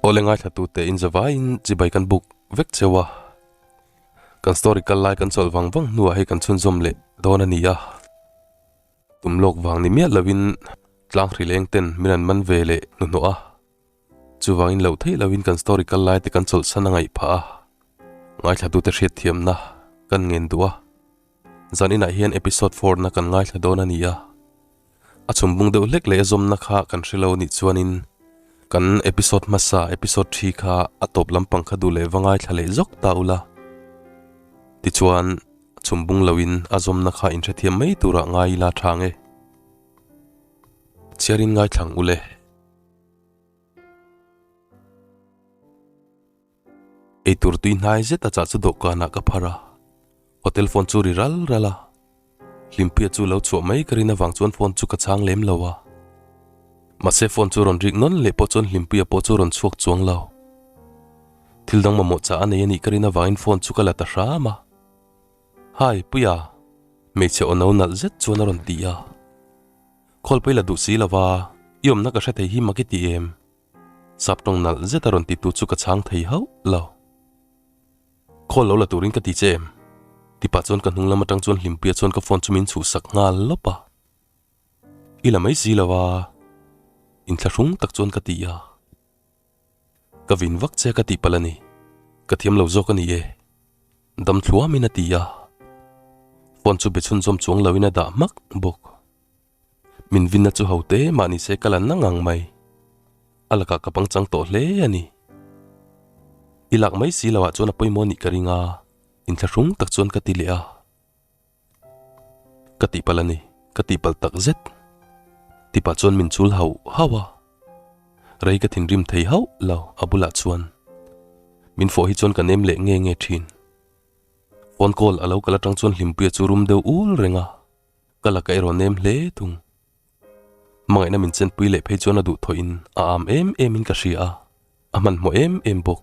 Awle ngaithla tute in zavaiin chibai kan buk vek cheu a, kan story kal lai kan chawlh vang vang hnuah hei kan chhunzawm leh dawn a ni a, tum lawk vang ni miah lovin tlang hri leng ten min an man ve leh hnuhnawh a, chuvangin loh theih lovin kan story kal lai te kan chawlh san a ngaih phah a, ngaithla tute hriatthiamna kan ngen duh a. Zan inah hian episode 4 na kan ngaithla dawn a ni a, a chhumbung deuh hlek leh a zawmna kha kan hre lo nih chuanin kan episode hmasa episode 3 kha a tawp lampang kha duh leh va ngaithla leh zawk ta ula. Tichuan chhumbung loin a zawmna kha inhrethiam mai turah ngai ila tha nge. Chhiarin ngaithlang ule. Eitur tui hnai zet a chah chu dawhkanah ka phar a, hotel phone chu ri ral ral a. Hlimpuia chu lo chhuah mai ka rin avang chuan phone chu ka chhang lem lo a. Mahse phone chu rawn rik nawn leh pawh chuan Hlimpuia pawh chu rawn chhuak chuang lo. Thil dang mamawh chah a nei a nih ka rin avangin phone chu ka la ta hram a. Hi Puia, hmeichhe aw no nalh zet chuan a rawn ti a. Khawlpui la duh si lova, i awmna ka hre thei hi mak i ti em? Sap tawng nalh zet a rawn ti tu chu ka chhang thei hauh lo. Call lo la turin ka ti che em? Ti pah chuan ka hnung lam atang chuan Hlimpuia chuan ka phone chu min chhuhsak nghal lawp a. I la mai si lo a, inthlahrung tak chuan ka ti a. Ka vin vak che ka tih palh a ni, ka thiam lo zawk a ni e. Dam thluamin a ti a. Phone chu be chhunzawm chuang loin a dah hmak bawk. Min vinna chu ho te mah ni se ka la na ngang mai. A lakah ka pangchang tawh hle a ni. I lak mai si loah chuan a pawimawh nih ka ring a, inthlahrung tak chuan ka ti leh a. Ka tihpalh a ni, ka tihpalh tak zet. Tipah chuan min chul hauh hauh a. Rei ka thinrim thei hauh lo a bulah chuan. Min fawh hi chuan ka nem leh nge nge thin. Phone call a lo kal atang chuan Hlimpuia chu rum deuh ul reng a. Ka laka erawh nem hle thung. Hmangaihna min chenpui leh phei chuan a duh thawhin a am em em in ka hria a, a hmanhmawh em em bawk.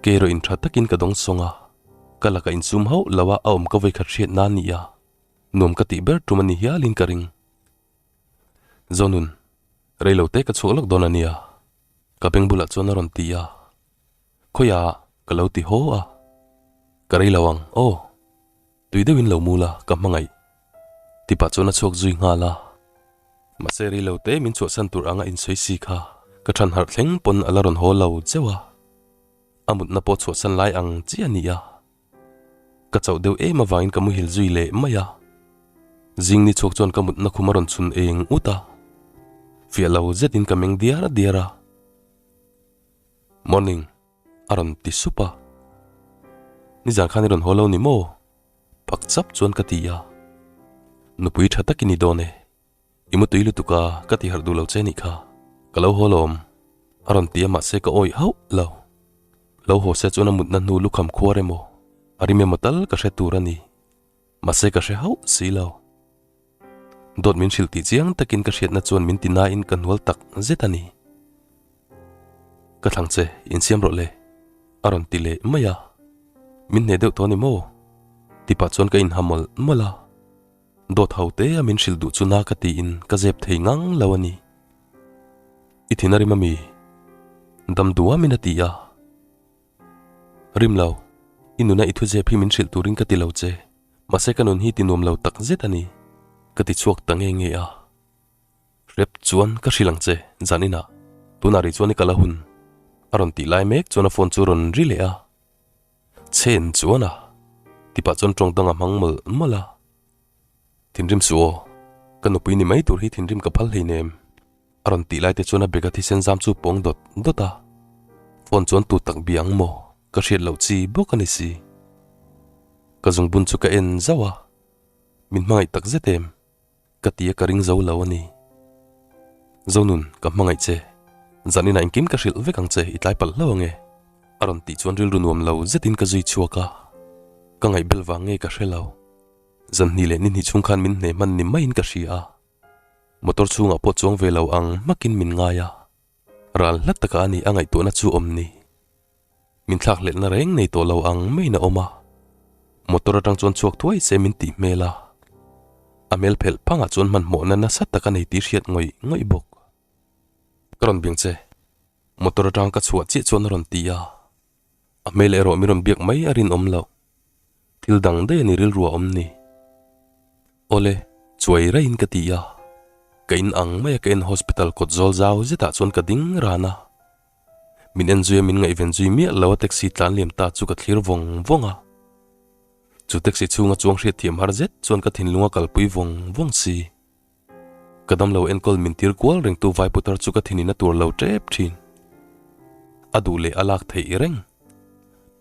Kei erawh in tha takin ka dawng sawng a, ka laka insum hauh lo a a awm ka vawikhat hriat nan ni a, nuam ka tih ber tum a ni hialin ka ring. Zonun, reilo te ka chhuak lawk dawn a nia, ka beng bulah chuan a rawn ti a. Khawiah ka lo ti haw a, ka reilo ang aw. Tui deuhin lo mul a, ka hmangaih. Tipah chuan a chhuak zui nghal a. Mahse rei lo te min chhuahsan tur anga insawi si kha ka than harh thleng pawn a la rawn haw lo zeuh a. A mutna pawh chhuahsan lai ang chiah a ni a. Ka chauh deuh em avangin ka muhil zui leh mai a. Zing ni chhuak chuan ka mutna khum a rawn chhun eng ut a. Fiah lo zetin ka meng diar diar a. Morning. A rawn ti sup a. Nizan khan i rawn haw lo ni maw? Pak chap chuan ka ti a. Nupui tha takin i dawn e. I mutui lutuk a, ka ti harh duh lo che nih kha. Ka lo haw lawm. A rawn ti a mahse ka awih hauh lo. Lo haw se chuan a mutna hnu lukham khuar emaw, a rim emaw tal ka hre tur a ni. Mahse ka hre hauh si lo. Dawt min hrilh tih chiang takin ka hriatna chuan min ti nain ka hnual tak zet a ni. Ka thlang che, insiam rawh le, a rawn ti leh mai a. Min hneh deuh tawh a ni maw? Ti pah chuan ka inha mawlh mawlh a. Dawt ho te a min hrilh duh chu na ka tiin ka zep thei ngang lo a ni. I thin a rim a mi? Dam duamin a ti a. Rim lo, i nuna i thuzep hi min hrilh turin ka ti lo che, mahse ka nun hi ti nuam lo tak zet a ni, ka ti chhuak ta nge nge a. Hrep chuan ka hrilh ang che, zan inah, tunah rih chuan i kal a hun, a rawn tih lai mek chuan a phone chu rawn ri leh a. Chen chuan a, ti pah chuan tawng dang a hmang mawlh mawlh a. Thinrim suh aw, ka nupui ni mai tur hi thinrim ka phal hleinem. A rawn tih lai te chuan a bag a thisen zam chu pawng dawt dawt a, phone chuan tu tak bia ang maw ka hriat loh chi bawk a ni si. Ka zungbun chu ka en zauh a, min hmangaih tak zet em? Ka ti a ka ring zo lo a ni. Zonun, ka hmangaih che. Zaninah engkim ka hrilh vek ang che, i tlai palh hlauh ang e. A rawn tih chuan rilru nuam lo zetin ka zui chhuak a, ka ngaihbel vang nge ka hre lo. Zanhnih leh nihnih chhung khan min hne hman ni maiin ka hria a. Motor chhungah pawh chuang ve lo ang hmakin min ngai a, ral hlat takah a ni a ngaihtuahna chu awm ni. Min thlak hletna reng nei tawh lo ang maiin a awm a, motor atang chuan chhuak thuai se min tih hmel a, a hmel phelh phangah chuan hmanhmawhna nasa tak a nei tih hriat ngawih ngawih bawk. Ka rawn biang che. Motor atang ka chhuah chiah chuan a rawn ti a, a hmel erawh min rawn biak mai a rinawm loh. Thil dang daih a ni rilru a awm ni. Awle, chuai raiin ka ti a, ka in ang mai a ka en hospital kawt zawl zau zetah chuan ka ding ran a. Min en zui a min ngaihven zui miah lo a taxi tlan liam ta chu ka thlir vawng vawng a. Chu taxi chhunga chuang hriatthiam har zet chuan ka thinlung a kalpui vawng vawng si. Ka damlo enkawl min tir kual rengtu vai putar chu ka thin in a tur lo tep thin. A duh leh a lak theih reng.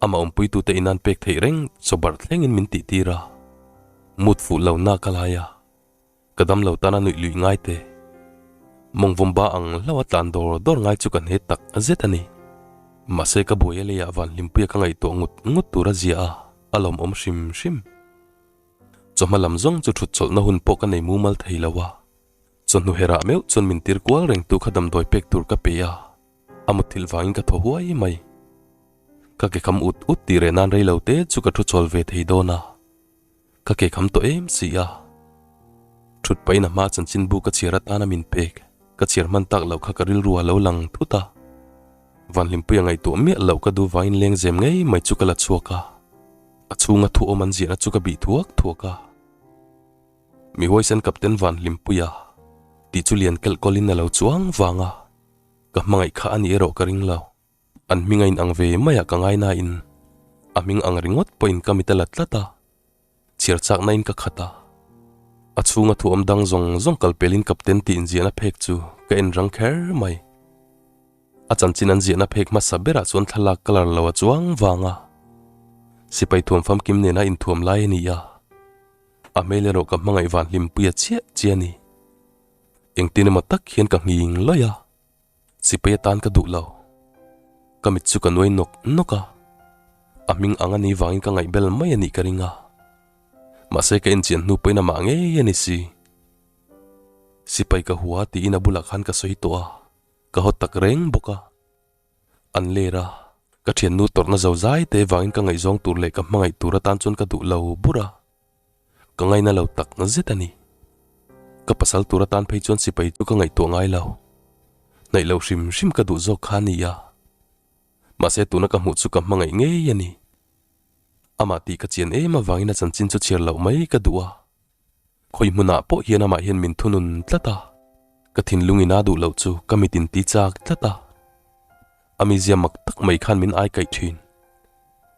Amah awmpuitute inan pek theih reng chaw barh thlengin min tih tir a. Mut fuh lo nak a lai a. Ka damlo tana nuih luih ngai te. Mawngvawmba ang hlauh a tlan dawr dawr ngai chu ka hne tak zet a ni. Mahse ka buai a leiah van hlimpuia ka ngaihtuah ngut ngut tur a zia a, a lawmawm hrim hrim. Chawhma lam zawng chu thut chawlhna hun pawh ka nei mumal thei lo a, chawhnu herah meuh chuan min tir kual reng tu kha damdawi pek tur ka pe a, a mutthilh vangin ka thaw huai mai. Ka ke kham ut ut tih reh nan rei lo te chu ka thu chawl ve thei dawn a, ka ke kham tawh em si a. Thut pahin a hma chanchinbu ka chhiar atana min pek, ka chhiar hman tak loh kha ka rilru a lo lang thut a. Vanhlimpuia ngaihtuah miah loh ka duh vangin lengzem ngei mai chu ka la chhuak a. A chhunga thu awm an ziahna chu ka bih thuak thuak a. Mi huaisen Captain Van Hlimpuia tih chu lian kelh kawlin a lo chuang vang a, ka hmangaih kha a ni erawh ka ring lo. An hming a inang ve maiah ka ngai nain a hming ang ringawt pawhin ka mit a la tlat a, chhiar chakna in ka khat a. A chhunga thu awm dang zawng zawng kal pelin Captain tih inziahna phek chu ka en rang kher mai. A chanchin an ziahna phek hmasa berah chuan thlalak colour lo a chuang vang a, sipai thuam famkim nena inthuam lai a ni a, a hmel erawh ka hmangaih van hlimpuia chiah chiah a ni. Engtin emaw tak hian ka nghing lawih a, sipai atan ka duh lo. Ka mit chu ka nuai nawk nawk a, a hming ang a nih vangin ka ngaihbel mai a nih ka ring a, mahse ka inchian hnu pawhin amah ngei a ni si. Sipai ka hua tiin a bulah khan ka sawi tawh a. Ka haw tak reng bawk a, an ler a, ka thiannu tawrhna zo zai te vangin ka ngaihzawng tur leh ka hmangaih tur atan chuan ka duh lo bur a, ka ngaina lo tak zet a ni. Ka pasal tur atan phei chuan sipai chu ka ngaihtuah ngai lo, hnaih lo hrim hrim ka duh zawk kha a ni a, mahse tuna ka hmuh chu ka hmangaih ngei a ni. Amah tih ka chian em avangin a chanchin chu chhiar loh mai ka duh a. Khawi hmunah pawh hian amah hian min thunun tlat a, ka thinlung in a duh loh chu ka mit in ti chak tlat a. A mizia mak tak mai khan min ai kaih thin.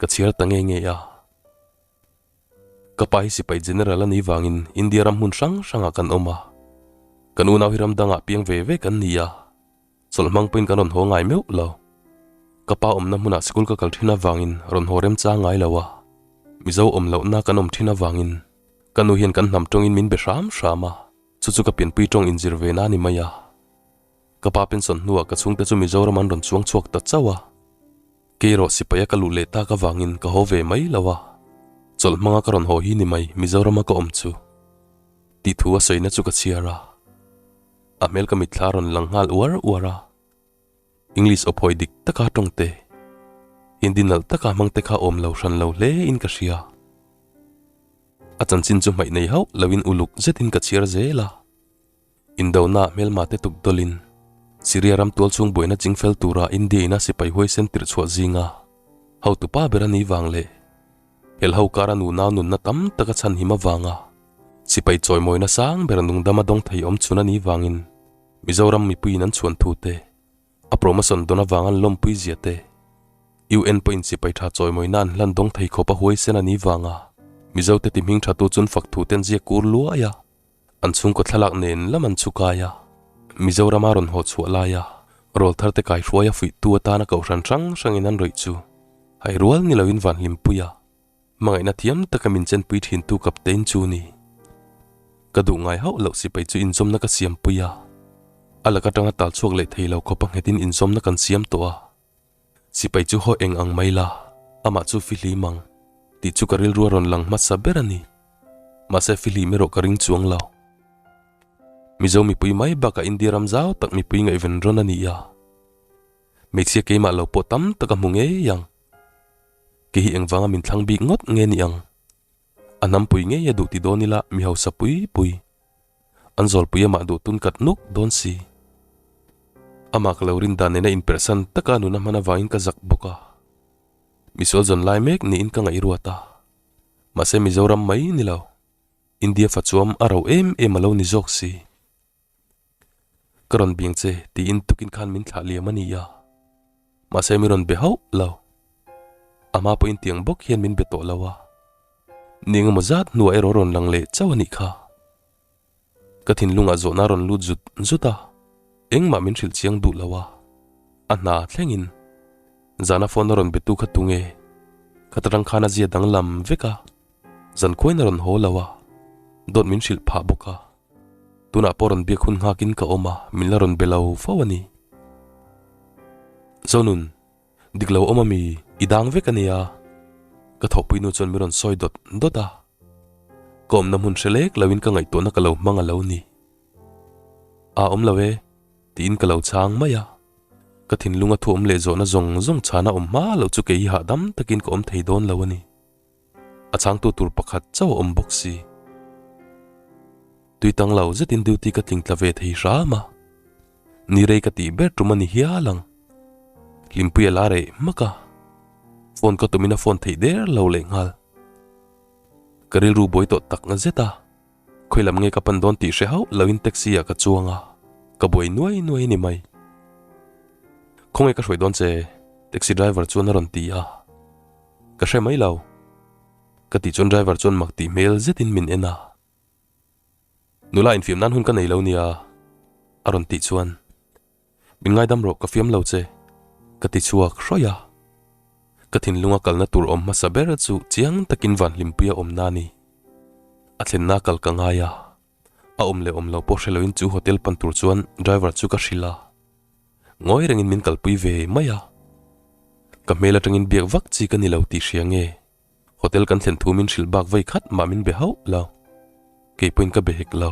Ka chhiar ta nge nge a. Ka pa hi sipai general a nih vangin India ram hmun hrang hrangah kan awm a. Kan unau hi ram dangah piang ve ve kan ni a. Chawlh hmang pawhin kan rawn haw ngai meuh lo. Ka pa awmna hmunah sikul ka kal thin avangin rawn haw remchang ngai lo a. Mizo awm lohna kan awm thin avangin ka nu hian kan hnam tawngin min be hram hram a, chu chu ka pianpui tawng inzir ve na a ni mai a. Ka pa pension hnuah ka chhungte chu Mizoram an rawn chuang chhuak ta chauh a. Kei erawh sipaia ka luh leh tak avangin ka haw ve mai lo a. Chawlh hmanga ka rawn haw hi ni mai Mizorama ka awm chu. Tih thu a sawina chu ka chhiar a. A hmel ka mitthla rawn lang nghal uar uar a, English aw phawi dik taka tawng te, Hindi nalh taka hmang te kha awm lo hran lo hle in ka hria. A chanchin chu hmaih nei hauh lo in uluk zet in ka chhiar zel a. Indona ah hmelma te tuk dawlh in Syria ram tual chhung buaina chingfel tura India in a sipai huaisen tirh chhuah zinga hotu pa ber a nih vang leh Helho kara nunau nunna tam tak a chhanhim avanga Sipai chawimawina sang ber nungdam a dawng thei awm chhun a nih vangin Mizoram mipuiin an chhuan thu te, a promotion dawn avanga an lawmpui zia te, UN pawhin sipai tha chawimawina an hlan dawng thei khawp a huaisen a nih vanga Mizote ti hming thatu chun fak thu te an ziak kur luai a, an chhungkaw thlalak nen lam an chhu kai a, Mizorama rawn haw chhuah laia rawl thar te kaihruai a fuihtu atana kohhran hrang hrangin an rawih chu hairual ni loin van hlimpui a. Hmangaihna thiam taka min chenpui thintu Captain chu ni. Ka duh ngai hauh loh sipai chu inzawmna ka siampui a, a lak atanga tal chhuak leh thei lo khawpa nghetin inzawmna kan siam tawh a. Sipai chu haw eng ang mai la, amah chu fihlim ang, tih chu ka rilru a rawn lang hmasa ber a ni. Mahse fihlim erawh ka ring chuang lo. Mizo mipui mai bakah India ram zau tak mipui ngaihven rawn a ni a. Hmeichhia keimah lo pawh tam tak a hmu ngei ang. Kei hi engvanga min thlang bik ngawt nge ni ang? A hnampui ngei a duh ti dawn ila mi hausa pui pui. An zawlpui amah duh tun kat nuk dawn si. Amah ka lo rin dan nena inperhsan taka nuna hman avangin ka zak bawk a. Misual zawn lai mek niin ka ngaihruat a. Mahse Mizoram mai ni lo. India fa chuam a ro em em a lo ni zawk si. Ka rawn biang che tiin tukin khan min thlah liam a ni a. Mahse mi rawn be hauh lo. A hma pawhin tiang bawk hian min be tawh lo a. Ni engemaw zat hnuah erawh rawn lang leh chauh a nih kha. Ka thinlungah zawhna rawn lut zut zut a, engmah min hrilh chiang duh lo a, a hna thlengin zana phone a rawn betu kha tunge? Ka tarang khan a zia danglam vek a, zan khuain a rawn haw lo a, dawt min hrilh phah bawk a, tunah pawh rawn biak hun nghakin ka awm a, min la rawn be lo fo a ni. Zonun. Dik lo awm ami, i dang vek a nia. Ka thawhpui nu chuan min rawn sawi dawt dawt a. Ka awmna hmun hre lek loin ka ngaihtuahna ka lo hmang a lo ni. A awm lo e, tiin ka lo chhang mai a. Ka thinlunga thu awm leh zawhna zawng zawng chhana awm hma loh chu kei hi hahdam takin ka awm thei dawn lo a ni. A chhangtu tur pakhat chauh a awm bawk si. Tui tang lo zetin duty ka tling tla ve thei hram a. Ni rei ka tih ber tum a ni hial ang. Hlimpui a la reh hmak a. Phone ka tumin a phone theih der lo leh nghal. Ka rilru buai tawh tak zet a. Khawi lam nge ka pan dawn tih hre hauh loin taxi ah ka chuang a, ka buai nuai nuai a ni mai. Khawnge ka hruai dawn che? Taxi driver chuan a rawn ti a. Ka hre mai lo. Ka tih chuan driver chuan mak tih hmel zetin min en a. Nula infiam nan hun ka nei lo nia, a rawn tih chuan, Min ngaidam rawh ka fiam lo che, ka ti chhuak hrawih a. Ka thinlunga kalna tur awm hmasa ber chu chiang takin Vanhlimpuia awmna a ni. A thlenna kal ka ngai a, a awm leh awm lo pawh hre loin chu hotel pan tur chuan driver chu ka hrilh a. Ngawi rengin min kalpui ve mai a. Ka hmel atangin biak vak chi ka ni lo tih hria nge? Hotel kan thlen thu min hrilh bak vei khat mah min be hauh lo. Kei pawhin ka be hek lo.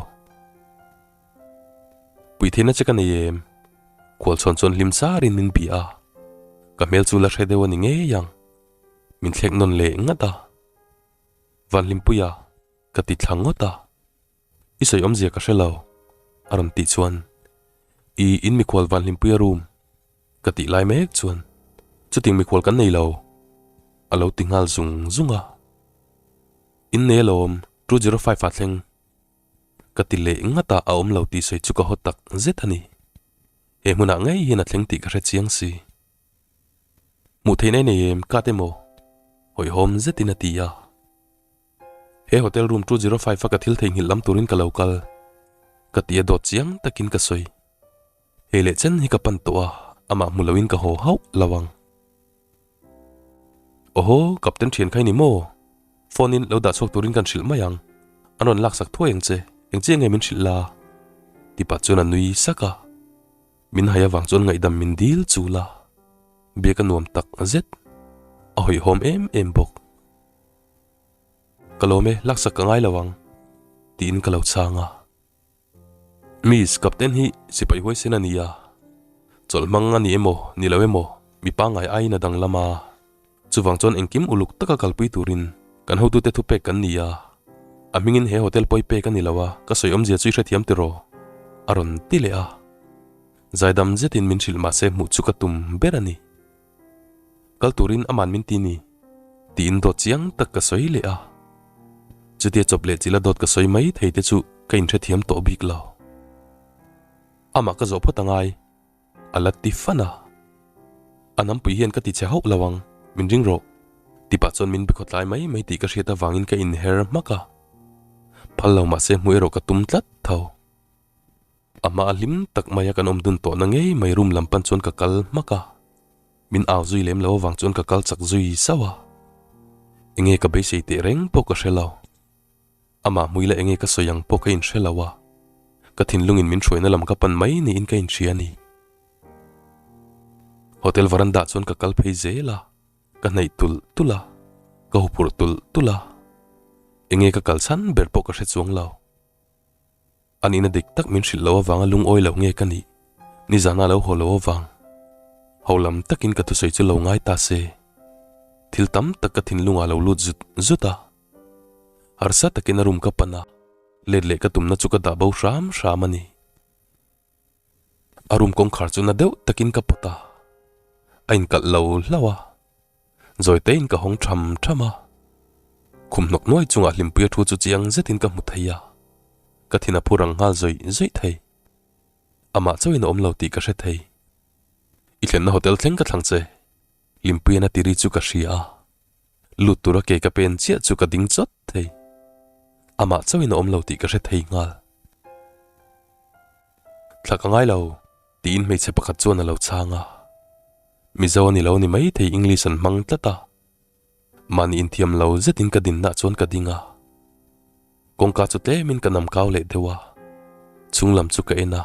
Pui theihna che ka nei em? Khualchhawn chuan hlim sarin min bia a. Ka hmel chu la hre deuh a ni ngei ang. Min thlek nawn leh ngat a. Vanhlimpuia, ka ti thla ngawt a. I sawi awmzia ka hre lo, a rawn tih chuan I in mikhual Vanhlimpuia room ka tih lai mek chuan chuting mikhual kan nei lo, a lo ti nghal zung zung a. In nei alawm, 205 ah thleng ka ti leh ngat a, a awm lo tih sawi chu ka haw tak zet a ni. He hmunah ngei hian a thleng tih ka hre chiang si. Hmuh theihna i nei em, Kat emaw? Hawihhawm zetin a ti a. He hotel room 205 a ka thil theihnghilh lam turin ka lo kal. Ka ti a dawt chiang takin ka sawi. Hei leh chen hi ka pan tawh a, amah hmu loin ka haw hauh lo ang. Awhaw, Captain thian kha i ni maw? Phone in lo dah chhuak turin kan hrilh mai ang. An rawn laksak thuai ang che, eng chiah nge min hrilh la? Ti pah chuan a nui sak a. Min hai avang chuan ngaihdam min dil chul a. Biak a nuam tak zet. A hawihhawm em em bawk. Ka lawm e, laksak ka ngai lo ang, tiin ka lo chhang a. Miss, Captain hi sipai huaisen a ni a, chawlh hmang a ni emaw, ni lo emaw, mi pangngai aiin a danglam a. Chuvang chuan engkim uluk taka kalpui turin kan hotute thupek kan ni a. A hmingin he hotel pawi pek a ni lo a, ka sawi awmzia chu i hrethiam tiraw? A rawn ti leh a. Zaidam zetin min hrilh mahse hmuh chu ka tum ber a ni. Kal turin aman min ti ni, tiin dawt chiang tak ka sawi leh a. Chutia chawp leh chila dawt ka sawi mai thei te chu ka inhrethiam tawh bik lo. Amah ka zawh phawt angai, a la ti fan a. A nampui hian ka ti che hauh lo ang, min ring rawh, ti pah chuan min bikhawt lai mai mai tih ka hriat avangin ka inher hmak a. Phal lo mahse hmuh erawh ka tum tlat tho. A hma a hlim tak mai a kan awm dun tawhna ngei mai room lam pan chuan ka kal hmak a, min au zui lem lo avang chuan ka kal chak zui sauh a. Enge ka beisei teh reng pawh ka hre lo. Amah hmui la enge ka sawi ang pawh ka inhre lo a, ka thinlungin min hruaina lam ka pan mai niin ka inhria a ni. Hotel veranda chuan ka kal phei zel a, ka hnaih tulh tulh a, ka huphurh tulh tulh a, enge ka kal chhan ber pawh ka hre chuang lo. A nihna dik tak min hrilh loh avanga lungawi loh nge ka nih? Nizana lo haw loh avang. Ho lam takin ka thusawi chu lo ngai ta se. Thil tam tak ka thinlungah lo lut zut zut a. Harsa takin a room ka pan a, let leh ka tumna chu ka dah bo hram hram a ni. A room kawngkhar chu na deuh takin ka pawt a, a inkalh lo hlauh a. Zawi tein ka hawng tham tham a. Khum hnawk nuai chungah Hlimpuia thu chu chiang zetin ka hmu thei a, ka thin a phu rang nghal zawih zawih thei. Amah chauhin a awm lo tih ka hre thei. I thlenna hotel thleng ka thlang che, Hlimpuian a tiri chu ka hria a. Lut tura ke ka pen chiah chu ka ding chawt thei. Amah chauhin a awm lo tih ka hre thei nghal. Thla ka ngai lo, tiin hmeichhe pakhat chuan a lo chhang a. Mizo a ni lo ni maithei English an hmang tlat a. Mahni inthiam lo zetin ka dinna chuan ka ding a. Kawngka chu tlemin ka nam kau leh deuh a, chhung lam chu ka en a.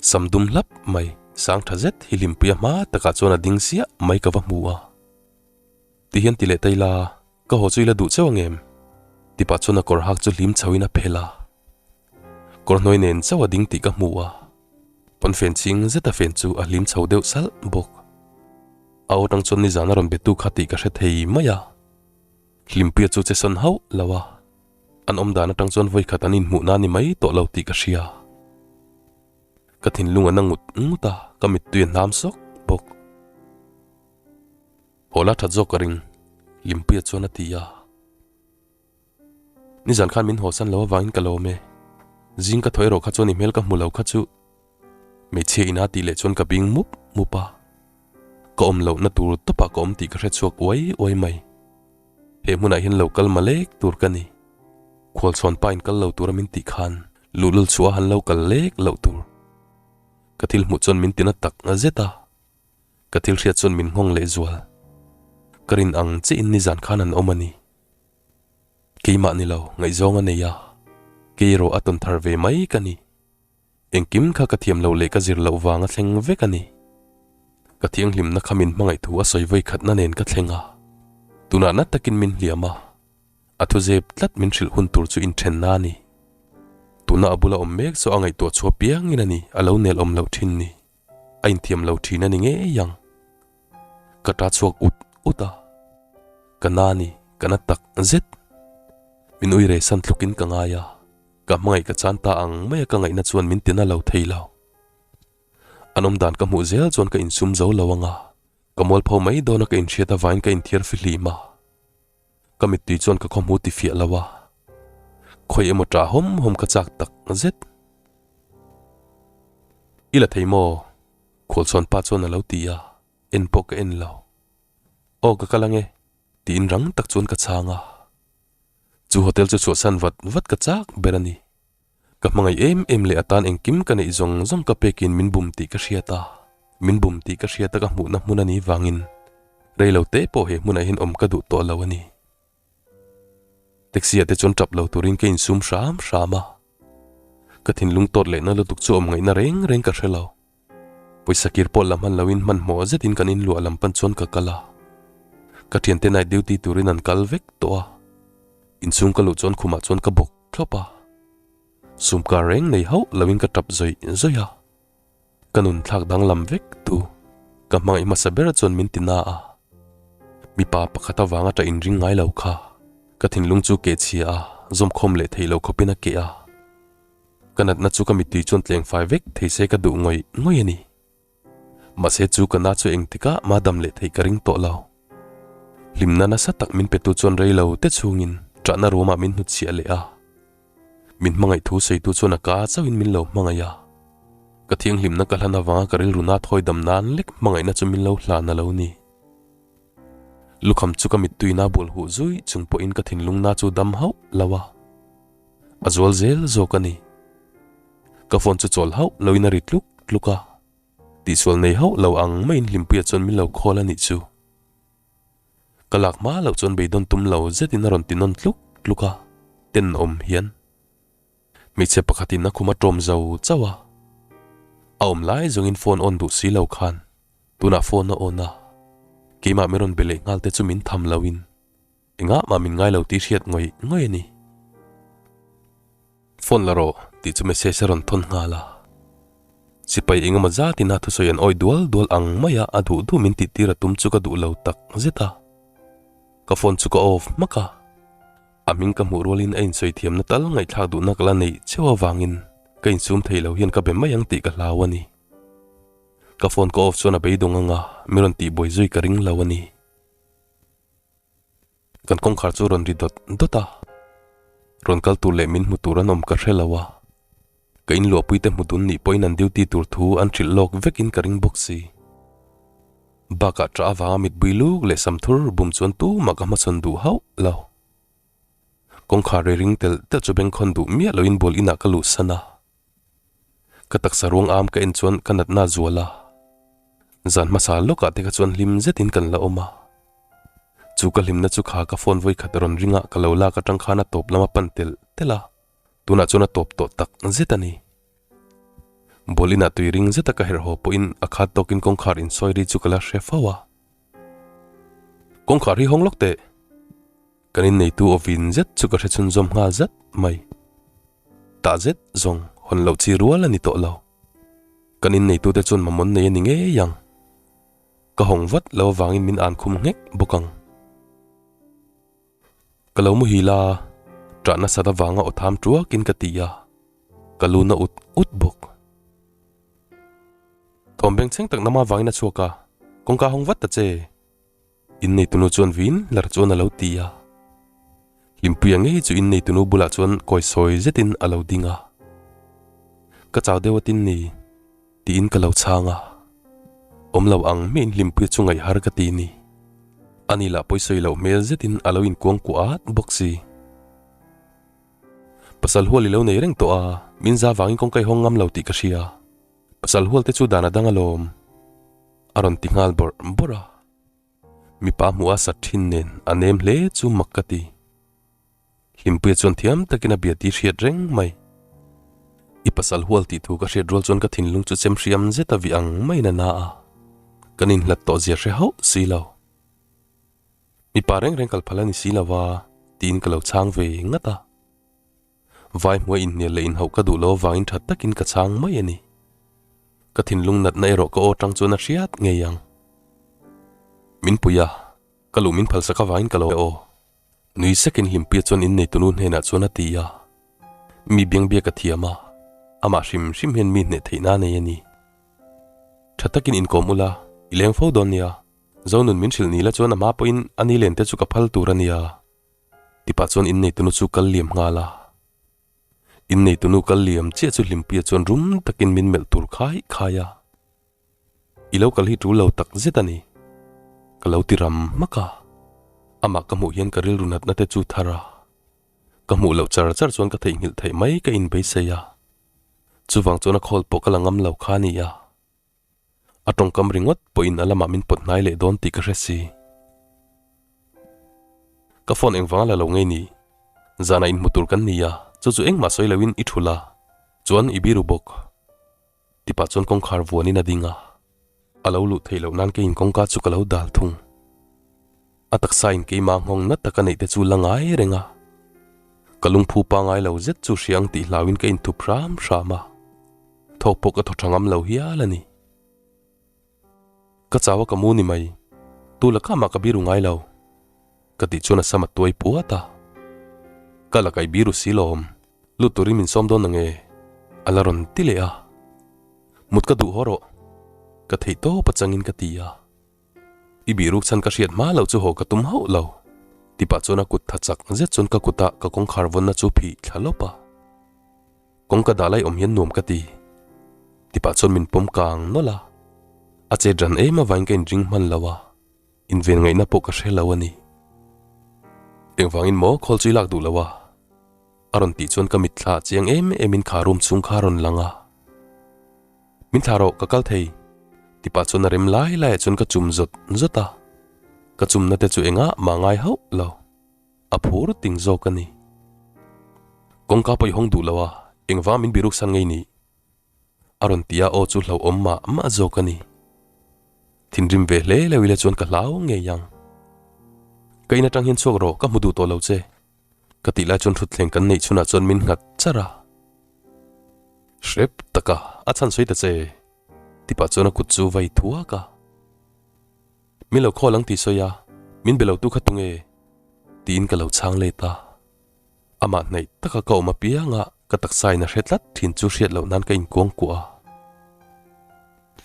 Sam dum hlap mai, sang tha zet hi Hlimpuia hma takah chuan a ding siah mai ka va hmu a. Ti hian ti leh ta ila, ka haw chu ila duh cheu ang em? Ti pah chuan a kawr hak chu hlim chhoin a phelh a. Kawr hnuai nen chauh a ding tih ka hmu a, pawnfen chhing zeta fen chu a hlim chho deuh salh bawk. A aw tang chuan nizan a rawn be tu kha tih ka hre thei mai a. Hlimpuia chu che sawn hauh lo a, an awm dan atang chuan vawikhat an inhmuh na ni mai tawh lo tih ka hria. Ka thinlung a na ngut ngut a, ka mittui a hnam sawk bawk. Haw la that zawk ka ring, Hlimpuia chuan a ti a. Nizan khan min hawsan lo avangin ka lawm e. Zing ka thaw erawh kha chuan i hmel ka hmu lo kha chu hmeichhia ina tih leh chuan ka bing mup mup a. Ka awm lohna tur tawpah ka awm tih ka hre chhuak uai uai mai. He hmunah hian lo kal malek tur ka ni. Khualchhawn pa in kal lo tura min tih khan luhlul chhuah han lo kal lek loh tur. Ka thil hmuh chuan min tina tak zet a. Ka thil hriat chuan min nghawng leh zual. Ka rin ang chiah in nizan khan an awm a ni. Keimah ni lo, ngaihzawng a nei a, kei erawh a tawn thar ve mai ka ni. Engkim kha ka thiam loh leh ka zir loh vang a thleng vek a ni. Ka thianghlimna kha min hmangaih thu a sawi vawi khatna nen ka thleng a, tunah na takin min hliam a, a thu zep tlat min hrilh hun tur chu inthenna a ni. Tuna a bula awm mek chu a ngaihtuah chhuah piangin a ni, a lo nel awm loh thin ni. A inthiam lo thin a ni ngei ang. Ka ta chhuak ut ut a, ka na ni, ka na tak zet. Min ui reh san tlukin ka ngai a, ka hmangaih ka chan ta ang mai a ka ngaihna chuan min tina lo thei lo. An awm dan ka hmuh zel chuan ka insum zo lo ang a, ka mualpho mai dawn a ka inhriat avangin ka inthiar fihlim a. Ka mittui chuan ka khawhmu ti fiah lo a, khawi emaw ṭah hawm hawm ka chak tak zet. I la thei maw? Khualchhawn pa chuan a lo ti a, en pawh ka en lo. Aw ka kal ange, tiin rang tak chuan ka chhang a. Chu hotel chu chhuahsan vat vat ka chak ber a ni. Ka hmangaih em em leh atan engkim ka neih zawng zawng ka pekin min bum tih ka hriat a, min bum tih ka hriat a ka hmuhna hmun a nih vangin rei lo te pawh he hmunah hian awm ka duh tawh lo a ni. Taxi ah te chuan tap lo turin ka insum hram hram a, ka thinlung tawt lehna lutuk chu awm ngaihna reng reng ka hre lo. Pawisa kir pawh la hman loin hmanhmawh zetin kan inluah lam pan chuan ka kal a. Ka thiante night duty turin an kal vek tawh a. Inchhung ka luh chuan khumah chuan ka bawk thlawp a. Sumkar reng nei hauh loin ka tap zawih zawih a. Ka nun thlak danglam vek tu ka hmangaih hmasa ber chuan min ti na a. Mipa pakhat avanga ṭah inring ngai lo kha ka thinlung chu keh chhia a, zawmkhawm leh theih lo khawpin a keh a. Ka natna chu ka mittui chuan tleng fai vek thei se ka duh ngawih ngawih a ni. Mahse chu ka na chu engtikah mah dam leh theih ka ring tawh lo. Hlimna nasa tak min petu chuan rei lo te chhungin ṭahna ruamah min hnutchhiah leh a. Min hmangaih thu sawitu chuan a ka chauhin min lo hmangaih a. Ka thianghlimna ka hlan avanga ka rilru na thawi dam nan lek hmangaihna chu min lo hlan a lo ni. Lukham chu ka mittui na bual huh zui chung pawhin ka thinlung na chu dam hauh lo a. A zual zel zawk a ni. Ka phone chu chawl hauh loin a ri tluk tluk a. Tihsual nei hauh lo ang maiin Hlimpuia chuan min lo call a nih chu. Ka lak hma loh chuan beidawn tum lo zetin a rawn ti nawn tluk tluk a, tenawm hian. Hmeichhe pakhatin a khum a tawm zo chauh a. A awm lai zawngin phone on duh si lo khan tunah phone a on a. Keimah min rawn be leh nghal te chu min tham loin. Engah mah min ngai lo tih hriat ngawih ngawih a ni. Phone la rawh tih chu message a rawn thawn nghal a. Sipai engemaw zatin a thusawi an awih dual dual ang mai a, a duh duh min tih tir a tum chu ka duh lo tak zet a. Ka phone chu ka off hmak a. A hming ka hmuh rualin a insawi thiamna tal ngaihthlak duhna ka la neih cheu avangin ka insum thei lo hian ka be mai ang tih ka hlau a ni. Ka phone ka off chuan a beidawng anga mi rawn tihbuai zui ka ring lo a ni. Kan kawngkhar chu rawn ri dawt dawt a, rawn kal tur leh min hmu tur an awm ka hre lo a, ka inluahpui te hmu dun nih pawhin an duty tur thu an hrilh lawk vekin ka ring bawk si. Bakah ṭah avanga mitbui luk leh sam thur bum chuan tumah ka hmachhawn duh hauh lo. Kawngkhar ri ring telh telh chu bengkhawn duh miah loin bual inah ka luhsan a. Ka taksa ruang am ka en chuan ka natna a zual a, zan hmasa lawkah te kha chuan hlim zetin kan la awm a. Chu ka hlimna chu kha ka phone vawikhat rawn ringa ka lo lak atang khan a tawp lama pan telh telh a, tunah chuan a tawp tawh tak zet a ni. Ball inah tui ring zeta ka herh haw pawhin a khat tawkin kawngkhar insawi ri chu ka la hre fo a. Kawngkhar hi hawng lawk teh! Kan inneitu aw vin zet chu ka hre chhunzawm nghal zat mai. Tah zet zawng hawn loh chi rual a ni tawh lo. Kan inneitute chuan mamawh nei a ni ngei ang. Ka hawng vat lo avangin min an khum nghek bawk ang. Ka lo muhil a, ṭah nasat avanga aw tham ṭuakin ka ti a, ka lu na ut ut bawk. Thawm bengchheng tak nama avangin a chhuak a, kawngka hawng vat ta che. Inneitunu chuan vin lar chuan a lo ti a. Hlimpuia ngei chu inneitunu bulah chuan kawi sawi zetin a lo ding a. Ka chau deuh atin ni, tiin ka lo chhang a. Awm lo ang hmiahin Hlimpuia chu ngaih har ka ti ni. Ani lah pawisawi loh hmel zetin a lo inkuang kuah at bawk si. Pasal hual i lo nei reng tawh a, min za vangin kawngka i hawng ngam lo tih ka hria. Pasal hual te chu dan a dang alawm. A rawn ti nghal bawrh bawrh a. Mipa hmuh a sat thin nen a nem hle chu mak ka ti. Hlimpuia chuan thiam takin a bia ti hriat reng mai. I pasal hual tih thu ka hriat rual chuan ka thinlung chu chem hriam zet a vih ang maiin a na a. Kan inhlat tawh zia hre hauh si lo. Mipa reng reng kal phal a ni si lo va tiin ka lo chhang ve ngat a. Vai hmuai inhnial leh inhauh ka duh lo avangin tha takin ka chhang mai a ni. Ka thinlung natna erawh ka aw tang chuan a hriat ngei ang. Min pui a, ka luh min phalsak avangin ka lo aw. Nui sekin Hlimpuia chuan inneitunu hnenah chuan a ti a. Mi biangbiak a thiam a, amah hrim hrim hian mi hneh theihna a nei a ni. Tha takin inkawm ula, i leng fo dawn nia. Zonun min hrilh ni la chuan a hma pawhin a ni len te chu ka phal tur a nia. Tipah chuan inneitunu chu kal liam nghal a. Inneitunu kal liam chiah chu Hlimpuia chuan rum takin min melh tur khai khai a. I lo kal hi tul lo tak zet a ni. Ka lo ti ram hmak a. Amah ka hmuh hian ka rilru natna te chu thar a. Ka hmuh loh char char chuan ka theihnghilh theih mai ka inbeisei a. Chuvang chuan a khawl pawh ka la ngam lo kha a ni a. A tawngkam ringawt pawhin a lamah min pawt hnai leh dawn tih ka hre si. Ka phone engvang a la lo ngei ni? Zanah inhmu tur kan ni a, chu chu engmah sawi loin i thul a, chuan i biru bawk. Tipah chuan kawngkhar vuanin a ding a, a lo luh theih loh nan keiin kawngka chu ka lo dal thung. A taksa in keimah nghawng na taka neih te chu la ngai reng a, ka lungphu pangai lo zet chu hria ang tih hlauin ka inthup hram hram a. Thawk pawh ka thaw tha ngam lo hial a ni. Ka chau a ka mu ni mai, tu la kah mah ka biru ngai lo, ka tih chuan a sam a tuai puat a. Ka la kai biru si lawm, lut turin min sawm dawn ange, a la rawn ti leh a. Mut ka duh haw rawh, ka theih tawp atangin ka ti a. I bihruk chhan ka hriat hma loh chu haw ka tum hauh lo. Tipah chuan a kut tha chak zet chuan ka kutah ka kawngkhar vawnna chu phih thla lawp a. Kawngka dah lai awm hian nuam ka ti. Tipah chuan min pawm kang nawlh a. A chet ran em avangin ka inring hman lo a, inven ngaihna pawh ka hre lo a ni. Engvangin maw khawl chu i lak duh lo a? A rawn tih chuan ka mitthla chiang em emin kha room chhung kha a rawn lang a. Min thlah rawh, ka kal thei. Tipah chuan a rem lai laiah chuan ka chum zawt zawt a. Ka chumna te chu engah mah ngai hauh lo. A phur ting zawk a ni. Kawngka pawh i hawng duh lo a, engvang min biruk san ngei ni? A rawn ti a, aw chu hlauhawm mah mah zawk a ni. Thinrim ve hle lo ila chuan ka hlau ngei ang. Ka in atang hian chhuak rawh, ka hmu duh tawh lo che. Ka tih lai chuan thutthleng kan neih chhunah chuan min nghat char a. Hrep taka a chhan sawi ta che. Tipah chuan a kut chu vai thuak a. Min lo call ang tih sawi a, min be lo tu kha tunge? Tiin ka lo chhang let a. Amah hnaih taka ka awm apianga ka taksa in a hre tlat thin chu hriat loh nan ka inkuangkuah a.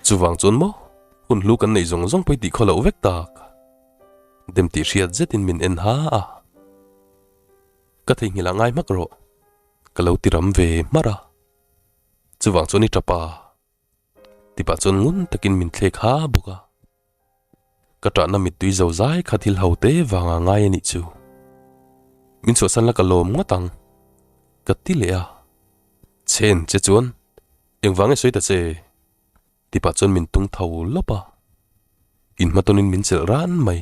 Chuvang chuan maw, hun hlu kan neih zawng zawng pawh i tih khaw loh vek tak. Dem tih hriat zetin min en ha a. Ka theihnghilh ah ngai hmak rawh. Ka lo ti ram ve hmarh a. Chuvang chuan i tap a. Tipah chuan ngun takin min thlek ha bawk a. Ka ṭahna mittui zo zai kha thil ho te vanga ngai a nih chu. Min chhuahsan la ka lawm ngawt ang. Ka ti leh a. Chen che chuan engvang nge sawi ta che? Tipah chuan min tung tho lawp a. Inhmatawnin min chelh ran mai.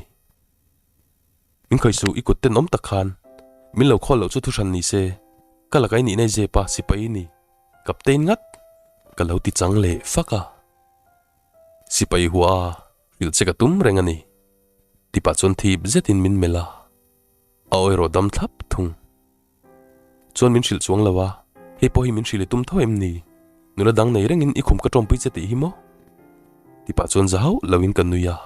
Min khawih suh i kut tenawm tak khan min lo khawl loh chu thuhran ni se. Ka lakah i nihna i zep a, sipai i ni. Captain ngat ka lo ti chang leh fak a. Sipai hua a, hrilh che ka tum reng a ni. Tipah chuan thip zetin min melh a, a awi rawh dam thlap thung. Chuan min hrilh chuang lo a, hei pawh hi min hrilh i tum tho em ni? Nula dang nei rengin i khum ka tawmpui che tih hi maw? Tipah chuan za hauh loin ka nui a,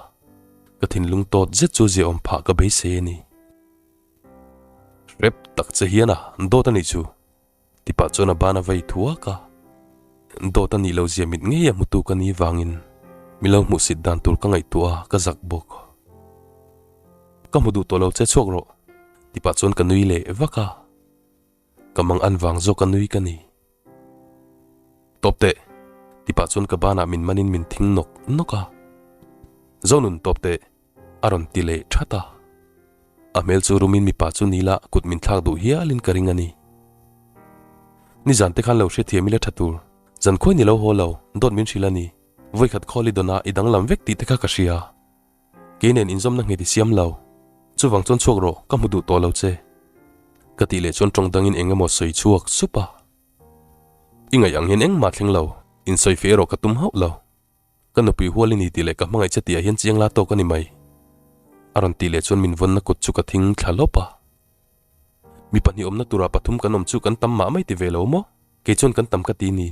ka thinlung tawt zet chu ziaawm phah ka beisei a ni. Hrep tak che hian a, dawt a nih chu. Tipah chuan a ban a vei thuak a, dawt a nih lo zia mit ngei a hmutu ka ni vangin mi lo hmuhsit dan tur ka ngaihtuah a, ka zak bawk. Ka hmu duh tawh lo che chhuak rawh, tipah chuan ka nui leh vak a, ka mang an vang zawk a nui ka ni. Tawp teh, tipah chuan ka banah min manin min thing nawk nawk a, Zonun tawp teh. A rawn ti leh that a. A hmel chu rumin mipa chu nila kut min thlak duh hialin ka ring a ni. Nizan te khan lo hrethiam ila tha tur. Zan khawi ni lo haw lo, dawt min hrilh a ni. Vawikhat khawl i dawn a, i danglam vek tih te kha ka hria. Kei nen inzawmna nghet i siam lo. Chuvang chuan chhuak rawh, ka hmu duh tawh lo che. Ka tih leh chuan tawng dangin eng emaw sawi chhuak sup a. I ngaih ang hian engmah thleng lo, insawi feh erawh ka tum hauh lo. Ka nupui hual i ni tih leh ka hmangaih che tihah hian chiang la tawk a ni mai. A rawn tih leh chuan min vawnna kut chu ka thing thla lawp a. Mi pahnih awmna turah pathum kan awm chu kan tam mah mai ti ve lo maw? Kei chuan kan tam ka ti ni.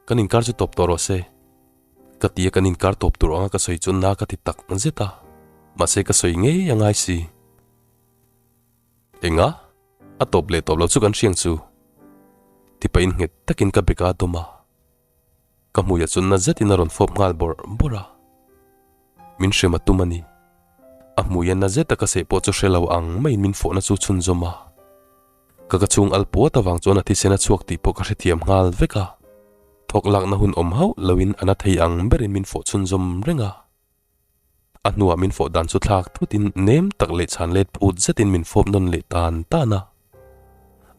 Kan inkar chu tawp tawh rawh se. Ka ti a kan inkar tawp tur anga ka sawi chu na ka ti tak zet a. Mahse ka sawi ngei a ngai si. Enga? A tawp leh tawp lo chu kan hriang chu. Tipahin nghet takin ka beka dawm a. Ka hmuiah chuan na zetin a rawn fawp nghal bawrh bawrh a, min hrem a tum a ni. A hmuia na zeta ka seh pawh chu hre lo ang maiin min fawhna chu chhunzawm a. Ka ka chhung al puat avang chuan a thisen a chhuak tih pawh ka hrethiam nghal vek a. Thawk lakna hun awm hauh loin a na thei ang berin min fawh chhunzawm reng a. A hnuah min fawh dan chu thlak thutin nem tak leh chhan let phut zetin min fawp nawn leh tan tan a.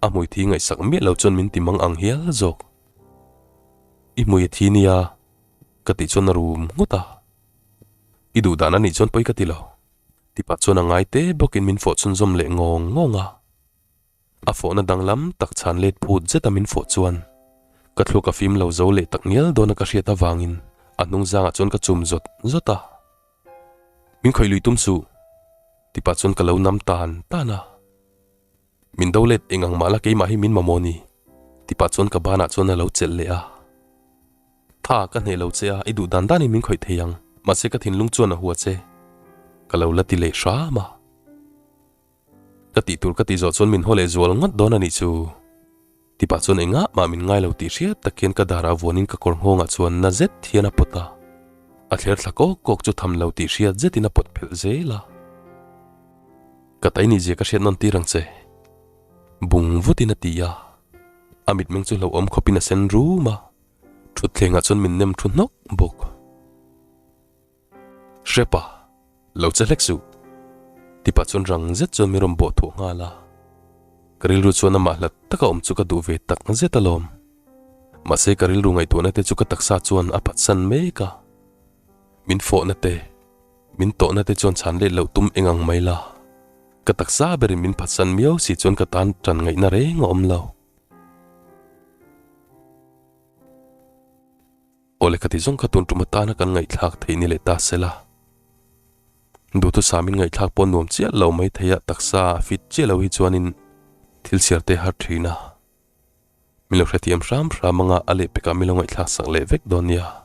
A hmui thi ngaihsak miah lo chuan min ti mang ang hial zawk. I hmui a thi nia ka tih chuan a rum nghut a. I duh dan a nih chuan pawi ka ti lo. Tipa chuan a ngai te bawkin min fawh chhunzawm leh ngawng ngawng a. A fawhna danglam tak chhan let phut zeta min fawh chuan ka thluak a fim lo zo leh tak ngial dawn a ka hriat avangin a hnung zangah chuan ka chum zawt zawt a. Min khawih lui tum suh, tipah chuan ka lo nam tan tan a. Min do let eng ang mah la keimah hi min mamawh ni, tipah chuan ka banah chuan a lo chelh leh a. Tha, ka hneh lo che a, i duh dan danin min khawih thei ang, mahse ka thinlung chuan a hua che, ka lo la ti leh hram a. Ka tih tur ka tih zawh chuan min haw leh zual ngawt dawn a nih chu. Tipah chuan engah mah min ngai lo tih hriat tak hian ka darah vuanin ka kawr nghawngah chuan na zet hian a pawt a. A thler thla kawk kawk chu tham lo tih hriat zetin a pawt phelh zel a. Ka tai nih zia ka hriat nawn tir ang che. Bung vutin a ti a. A mitmeng chu hlauhawm khawpin a sen rum a. Thutthlengah chuan min nem thu hnawk bawk. Hrepa, lo che hlek suh. Tipa chuan rang zet chuan min rawn bawh thuah nghal a. Ka rilru chuan amah hlat taka awm chu ka duh ve tak zet alawm. Mahse ka rilru ngaihtuahna te chu ka taksa chuan a phatsan mek a. Min fawhna te, min tawhna te chuan chhan let loh tum eng ang mai la. Ka taksa berin min phatsan miau si chuan ka tan tan ngaihna reng a awm lo. Aw lehkha ti zawng kha tun tum atana kan ngaihthlak theih ni leh ta se la. Duhthusam in ngaihthlak pawh nuam chiah lo mai thei a, taksa a fit chiah lo hi chuanin thil chhiar te har thin a. Min lo hrethiam hram hram anga a lehpekah min lo ngaihthlak sak leh vek dawn nia.